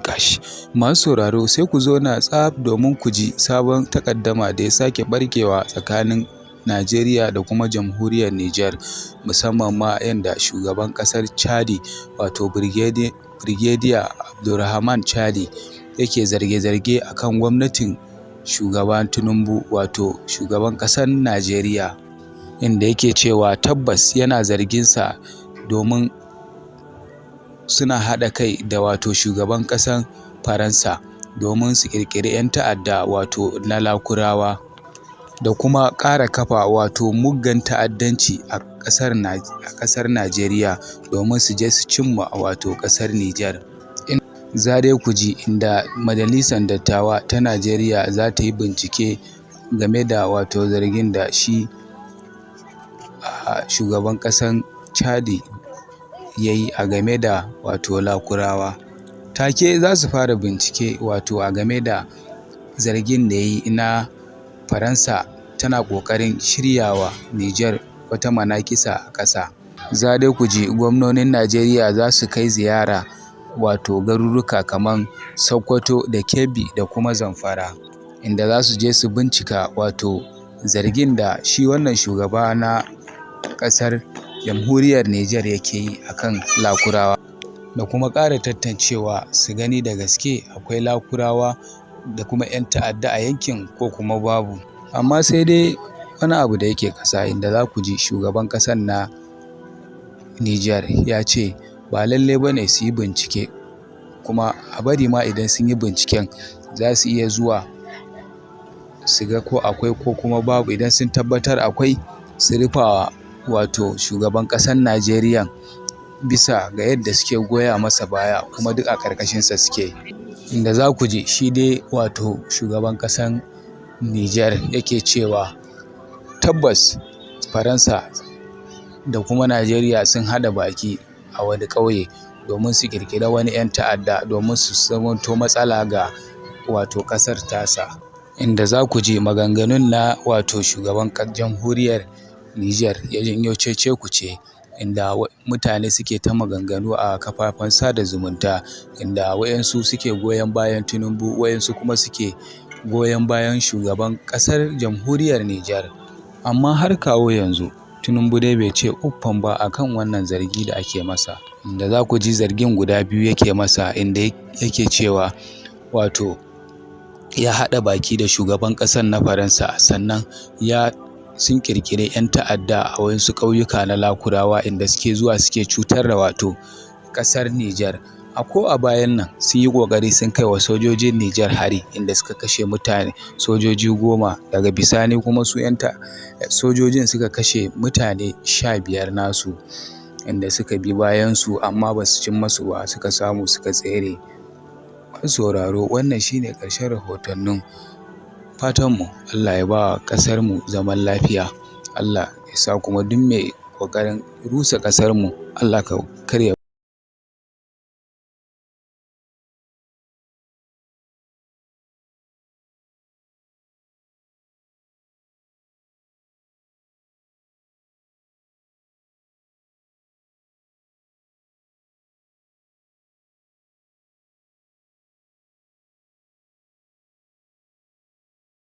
Turƙashi. Masu sauraro, sai ku zauna tsaf domin ku ji sabon takaddama da ya sake ɓarkewa tsakanin Najeriya da kuma Jamhuriyar Nijar, musamman ma yadda shugaban ƙasar Chadi, wato Brigadier Abdurrahman Chani, yake zarge-zarge a kan gwamnatin shugaba Tinubu, wato shugaban ƙasar Najeriya, inda yake cewa tabbas yana zarginsa domin suna haɗa kai da wato shugaban ƙasar Faransa domin su ƙirƙiri 'yan ta'adda, wato na Lakurawa, da kuma ƙara kafa wato muggan ta'addanci a ƙasar Najeriya domin su je su cimma wato ƙasar Nijar. Za dai ku ji inda Majalisar Dattawa ta Najeriya za ta yi bincike game da wato zargin da shi shugaban ƙasar Chadi ya yi a game da wato Lakurawa. Take za su fara bincike wato a game da zargin da ya yi na Faransa tana ƙoƙarin shirya wa Nijar wata manakisa a ƙasa. Za dai ku ji gwamnonin Najeriya za su kai ziyara wato garuruka kamar Sokoto da Kebbi da kuma Zamfara, inda za su je su bincika wato zargin da shi wannan shugaba na ƙasar Jamhuriyar Nijar yake yi a kan Lakurawa, da kuma ƙara tantancewa su gani da gaske akwai Lakurawa da kuma 'yan ta'adda a yankin ko kuma babu. Amma sai dai wani abu da yake ƙasa, inda za ku ji shugaban ƙasar na Nijar ya ce ba lallai ba ne su yi bincike, kuma a bari ma idan sun yi binciken za su iya zuwa su ga ko akwai ko kuma babu. Idan sun tabbatar akwai, su rufa wato shugaban ƙasar Najeriya bisa ga yadda suke goya masa baya, kuma duk a ƙarƙashinsa suke. Inda za ku ji shi dai wato shugaban ƙasar Nijar yake cewa tabbas Faransa da kuma Najeriya sun haɗa baki a wani ƙauye domin su ƙirƙiri wani 'yan ta'adda domin su zamanto matsala ga wato ƙasar tasa. Inda za ku ji maganganun na wato shugaban Jamhuriyar Nijar ya janyo cece-kuce, inda mutane suke ta maganganu a kafafen sada zumunta, inda waɗansu suke goyon bayan Tinubu, waɗansu kuma suke goyon bayan shugaban ƙasar Jamhuriyar Nijar. Amma har kawo yanzu Tinubu dai bai ce uffam ba a kan wannan zargi da ake masa. Inda za ku ji zargin guda biyu yake masa, inda yake cewa wato ya haɗa baki da shugaban ƙasar na Faransa, sannan ya sun ƙirƙiri 'yan ta'adda a wasu ƙauyuka na Lakurawa, inda suke zuwa suke cutar da wato ƙasar Nijar. A ko a bayan nan sun yi ƙoƙari sun kai wa sojojin Nijar hari, inda suka kashe mutane sojoji 10, daga bisani kuma su 'yan sojojin suka kashe mutane 15 nasu, inda suka bi bayansu amma ba su cin masu ba, suka samu suka tsere. Masu sauraro, wannan shine ƙarshen rahotannin. Fatanmu Allah ya ba ƙasarmu zaman lafiya. Allah ya sa kuma duk mai ƙoƙarin rusa ƙasarmu, Allah ka karya.